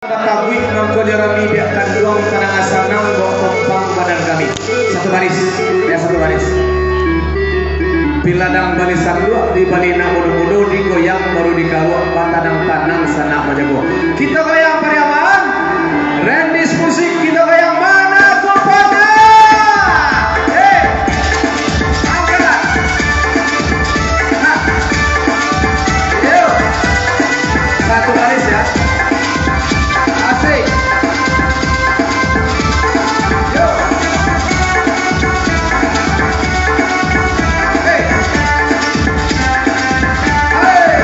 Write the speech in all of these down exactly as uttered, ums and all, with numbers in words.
Batabuik mangko jarami, biak kanduang tanang asanang, bawa kompang badan kami. Satu baris, ya, satu baris. Piladang bali sanduak, dibali nak mudo-mudo, digoyang baru dikaruak, batanang-tanang sanak bajago. Kita goyang Pariaman, Randy's Musik, kita goyang mana tu pada? Hei! Angkat. Nah. Yo. Satu baris ya. Asik. Yo. Hei. Hei.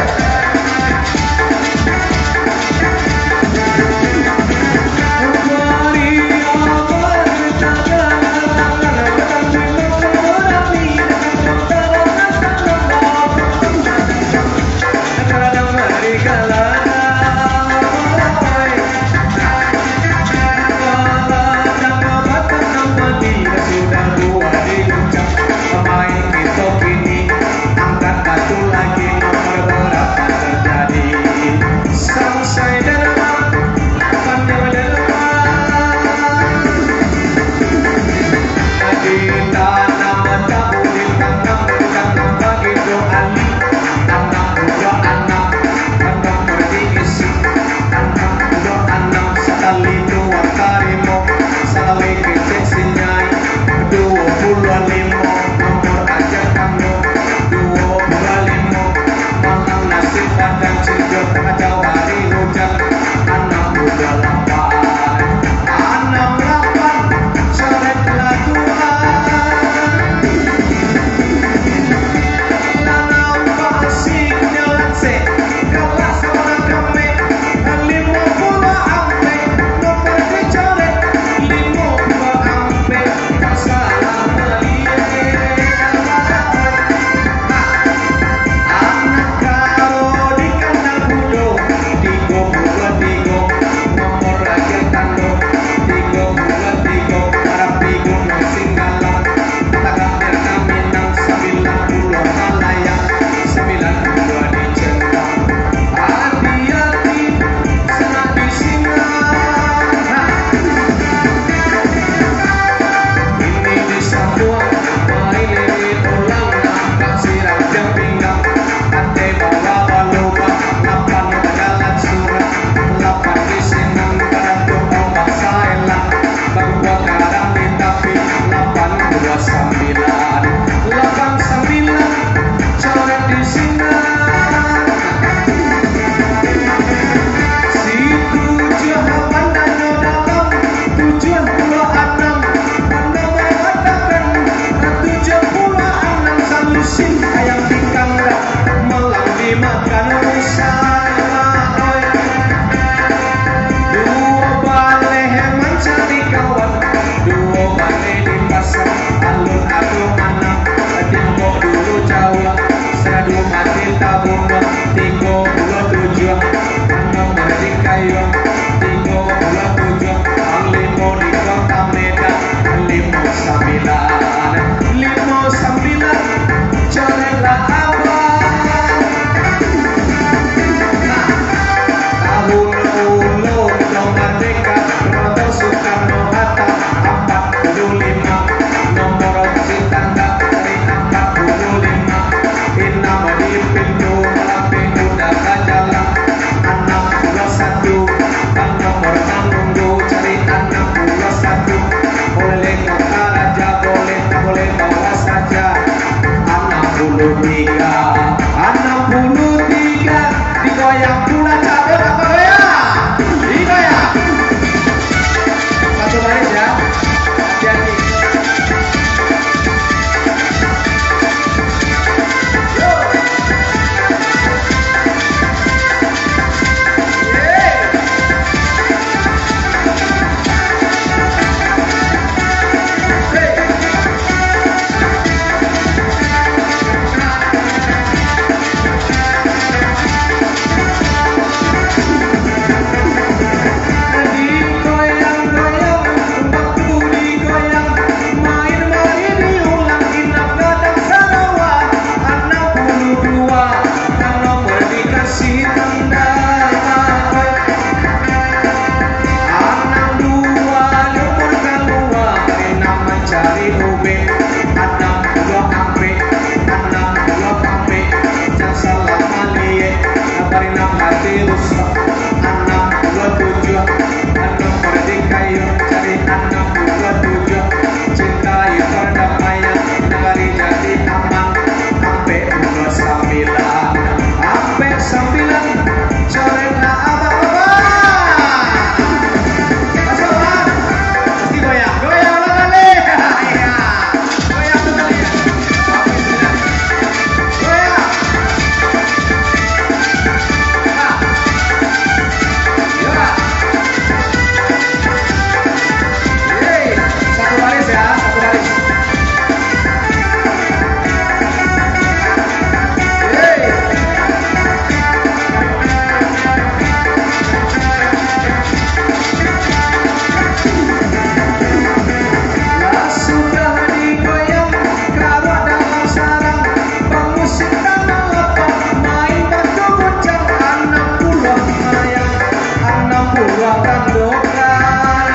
Buah tandukan.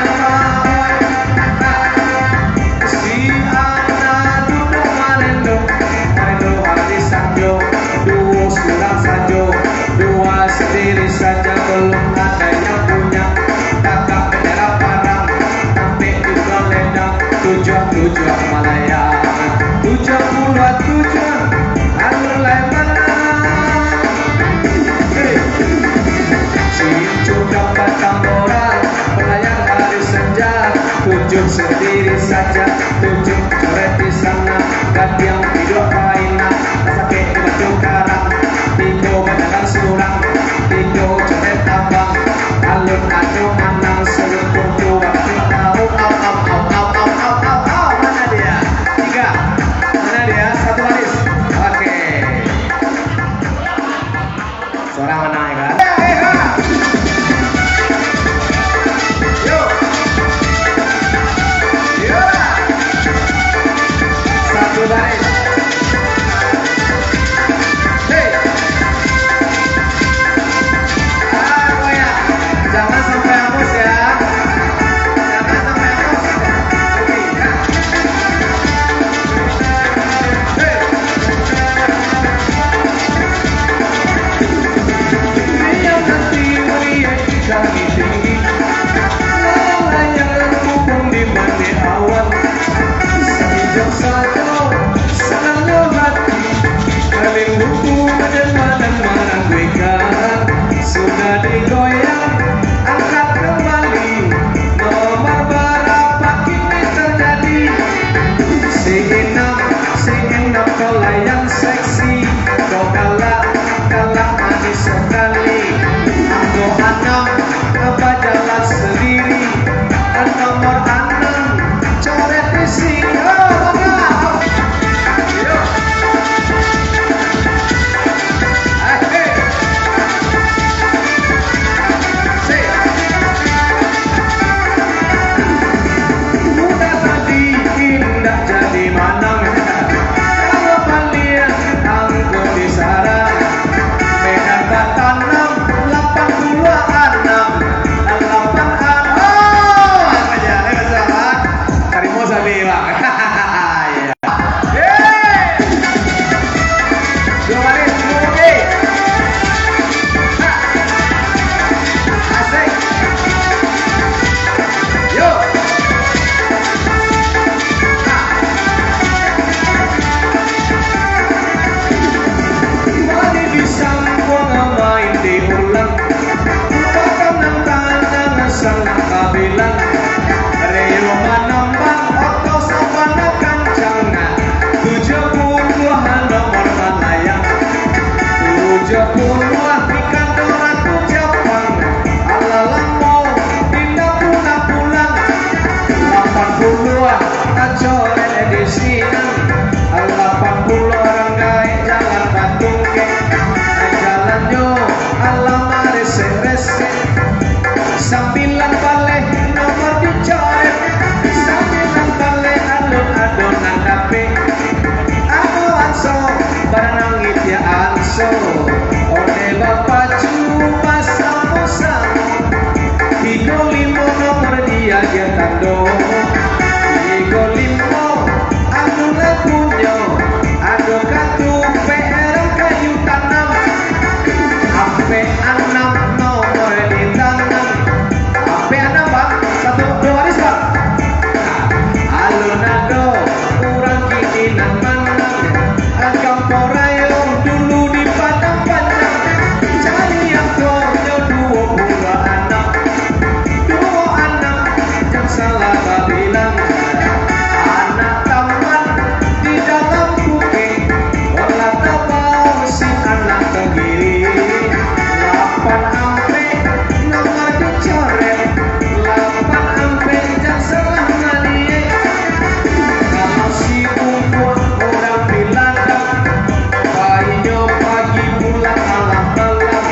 Si anak duduak marendo, marendo hari sanjo, duo surang sajo, dua sendiri saja, belum ada yang punya. Tagak bendera parang, tampek jugo lendang, tujuah-tujuah malayang, tujuah puluah tujuah, alun lai manang. Hei. Cincu gambar tambora, pelayan hari senja, tujuh sendiri saja, tujuh coret di sana, gadang tiduak bainak, sakik di batu karang, tigo bajalan surang, tigo coret abang, alun ado manang, sarumpun tu waktu tahu, au, au, au, au, au, au, au, au, mana dia? Tiga. Mana dia? Satu baris. Oke. Surang manang, ya kan? Yo. Yo. Satu baris. Hei. Ah, goyang. Jangan sampai hangus, ya. Jangan sampai hangus. Oke, nah. Sudah digoyang, angkat kembali. Nomor berapa kini terjadi? Si Inam, si Inam kau layan seksi, kau galak, galak manis sekali. Anggo anam, bajalan sendiri. Nomor anam, coret di sini. Oh, bangga. Yo. Asik. Muda tadi indak jadi manang. Kalau baliak anggo di sarang, Medan batanam lapan puluah anam, lapan anam. Oh, apa je? Ayo, sahabat. Tarimo sabi, Bang. Iya. Yeay! Dua baris, dua baris. Ha. Asik. Yo. Ha. Mari disambuang main diulang. Lupakan nan tanang salah kabilang. Rio manambang oto sabana kancang. Tujuah puluah nomor malayang. Tujuah puluah ikan doratu Japang. Alah lamo indak pulang-pulang. Lapan puluah tacoret di sinan. Lapan puluah urang gaek jalan batungkek. Jalannyo alah maresek-resek. Sambilan baleh nomor dicoret. Sambilan baleh alun ado nan dapek. Ado anso baranang itiak anso. Onde bapacu basamo-samo. Tigo limo nomor diagiah tando. Tigo limo anu lah punyo. Ado katu peran kayu tanam. Ampek anam nomor ditanam. Ampek anam, Bang. Satu, dua baris, Bang. Alun ado urang kini nan manang. Kamporayo dulu di Padang Panjang. Cari angkonyo duo puluah anam. Duo anam, jan salah babilang. Anak taman di dalam pukek. Walah tabao si anak tanggiri. Lapan ampek nomor dicoret. Lapan ampek jan salah maliek. Kalau si bungkuang urang bilang, bainyo pagi pulang malam-malam.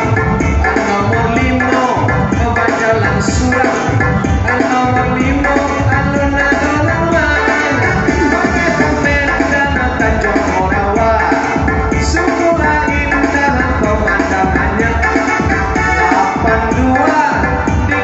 Nomor limo, bajalan surang. Nomor limo, alun ado nan manang. Pakai pamendan Tanjung Morawa. Sungguhlah indah pemandangannyo. Lapan dua di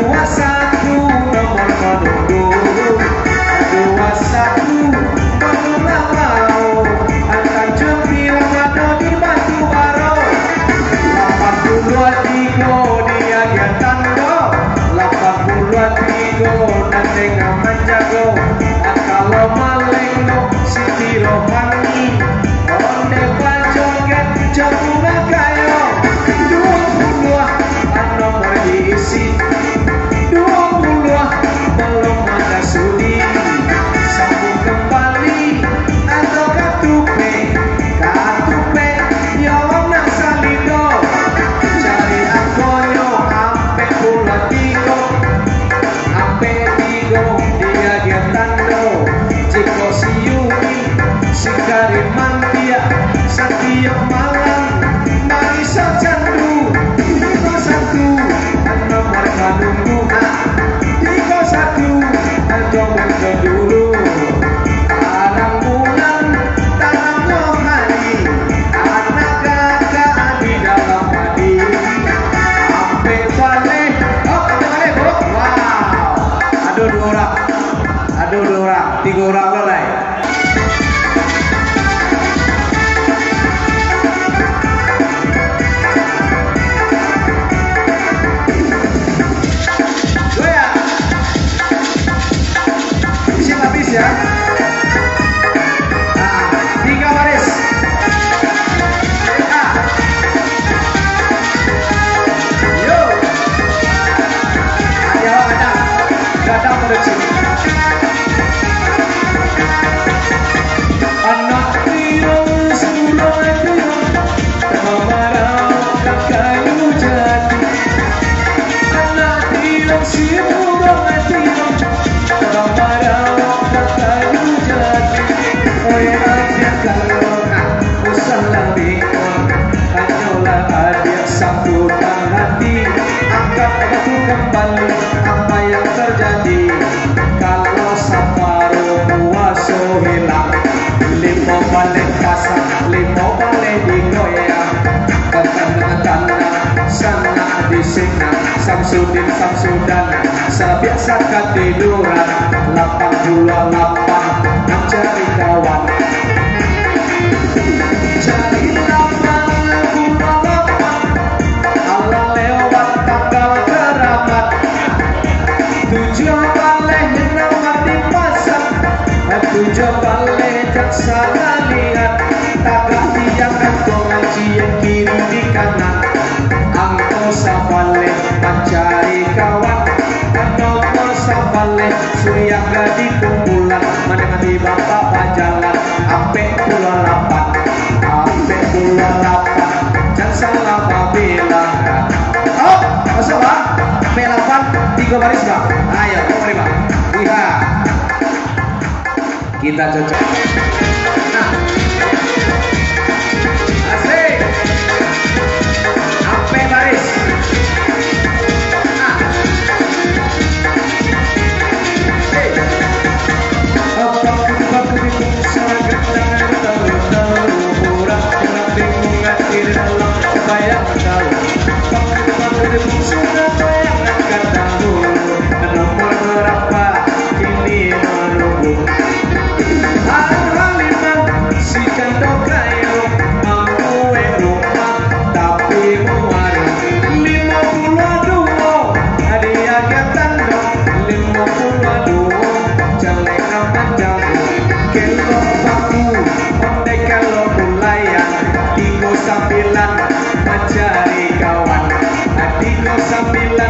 Dua satu nomor manunggu, dua satu baru lah mau, Tanjung Pinang Rado di Batu Baro. Lapan puluah tigo di agiah tando, lapan puluah tigo nan tengah manjago. Kalau malengok Siti Rohani, ondeh bajoget jo bunga kayo. Dua puluah anam diisi, dua puluah balum ada sudi. Sambung kambali atau ka tupek, ka tupek yo nak salido. Cari angkonyo ampek puluah tigo, ampek tigo di agiah tando. Jiko si Yuni, si Karim Mantiak, satiok malam baiso candu. Tigo satu, nomor manunggu, ha. Tigo satu, nomor mandulu. Tarang bulan, tarang hari, anak kakak di dalam padi. Ampek baleh, oh, ampek baleh, bro. Wow. Aduh, dua urang. Aduh, dua urang. Tigo urang lo lai. Goyang. Siap habis ya. Ah, tiga baris. Ah. Yo. Hati awak gadang. Gadang pada cik. Anak Tiong surang Tiong, mamarau ka kayu jati. Anak Tiong surang Tiong, mamarau ka kayu jati. Oi, aja kalau nak usah lah bingung, hanyolah adiak sangkutan hati. Anggap itu kembali apa yang terjadi. Kalau saparo puaso hilang, limo baleh pasang, limo baleh digoyang. Tanah-tanah, sanak di sinan, Samsudin Samsudan, sabiak sakatiduran, lapan puluah lapan mancari kawan. Cari lapan puluah lapan, alah lewat tanggal karamat. Tujuah baleh nan dipasang, tujuah baleh jan salah liek, tagak di angko, mancian kiri di kanan. Angko sabaleh mancari kawan, angko sabaleh suriah ka di kumpulan, mandanga di bapak bajalan, ampek puluah lapan, ampek puluah lapan, jan salah babilangan. Oh, masuk, Bang. Ampek lapan, tigo baris, Bang. Ayo, terima. Lihat. Kita cocok. Nah. Asik. Ampek baris. Nah. Hei. Apa pun baku di bangsa gendang tahu-tahu orang-orang bingung hati dalam bayang tahu. Apa pun baku di bangsa gendang bayang angkat tahu. Nomor berapa? Kini menunggu. Anak Halimah, si Cando Kayo, mambuek rumah, tapi muaro. Limo puluah duo, diagiah tando, limo puluah duo, jaleh amat jago. Kelok baku, ondeh kelok bulayan, tigo sambilan, mancari kawan. Tigo sambilan,